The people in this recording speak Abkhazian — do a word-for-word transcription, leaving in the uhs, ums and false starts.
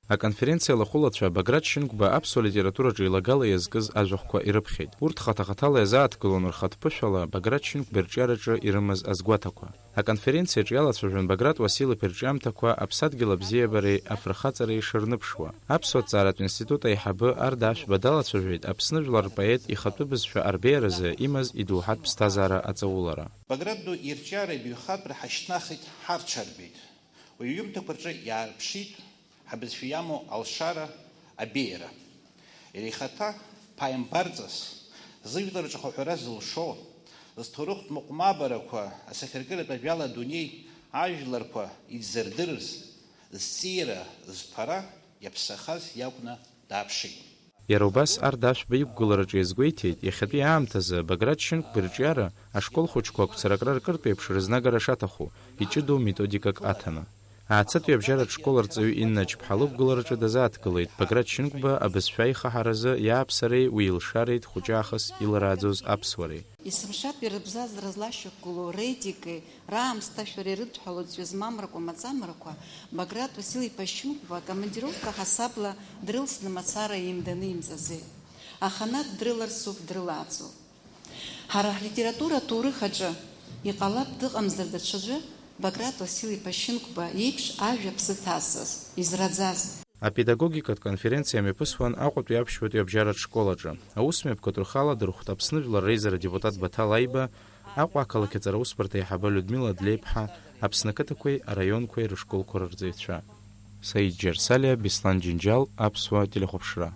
Аконференциа лахәылацәа Баграт Шьынқәба аԥсуа литератураҿы илагала иазкыз ажәахәқәа ирыԥхьеит. Урҭ хаҭа-хаҭала иазааҭгылон рхатә ԥышәала Баграт Шьынқәба ирҿиараҿы ирымаз азгәаҭақәа. Аконференциаҿы иалацәажәон Баграт Уасил иԥырҿиамҭақәа аԥсадгьыл абзиабареи афырхаҵареи шырныԥшуа. Аԥсуа ҭҵааратә институт аиҳабы Арда Ашәба далацәажәеит Аԥсны жәлар рпоет ихатәы бызшәа арбеиаразы имаз идоуҳатә ԥсҭазаара аҵаулара. Баграт ду ирҿиара ибаҩхатәра ҳашьҭнахит, ҳарҽарбеит. Уи иҩымҭақәа рҿы иаарԥшит ҳабызшәа иамоу алшара, абеиара. Иара ихаҭа ԥааимбарҵас, зыжәлар рҿахәаҳәара зылшо, зҭоурыхтә мыҟәмабарақәа, асахьаркыратә ажәала адунеи, ажәларқәа идзырдырыз, зҵиира, зԥара иаԥсахаз иакәны дааԥшит. Иара убас Арда Ашәба иқәгылараҿы иазгәеиҭеит, иахьатәи аамҭазы Баграт Шьынқәба ирҿиара ашкол хәыҷқәа ақәцаракра ркыртә еиԥш рызнагара шаҭаху, иҷыдоу методикак аҭаны. Аацатәи абжьаратә школ арҵаҩы Инна Ачыԥҳа лықәгылараҿы дазааҭгылеит Баграт Шьынқәба абызшәа аихаҳаразы иааԥсареи уи илшареи дхәыҷы аахыс иларааӡоз аԥсуареи. Есымшатә ирыбзазара злашьақәгылоу реетикеи раамсҭашәареи рыдҳәалоу ҵҩа змам ракәым аҵамрақәа Баграт Уасил-иԥа Шьынқәба акомандировка ҳасабла дрылсны мацара еимданы имҵаӡеит. Аханатә дрыларсуп, дрылааӡоуп. Ҳара ҳлитература аҭоурых аҿы иҟалап, дыҟамзар даҽаӡәы, Баграт Уасил-иԥа Шьынқәба иеиԥш ажәа аԥсы ҭазҵаз, израӡаз. Апедагогикатә конференциа мҩаԥысуан Аҟәатәи аԥшьбатәи абжьаратә школ аҿы. Аусмҩаԥгатә рхы аладырхәт Аԥсны Жәлар реизара адепутат Баҭал Аиба, Аҟәа ақалақь аҵараусбарҭа аиҳабы Людмила Длеиԥҳа, Аԥсны ақыҭақәеи араионқәеи рышколқәа рырҵаҩцәа. Саид Џьарсалиа, Беслан Џьынџьал, Аԥсуа телехәаԥшра.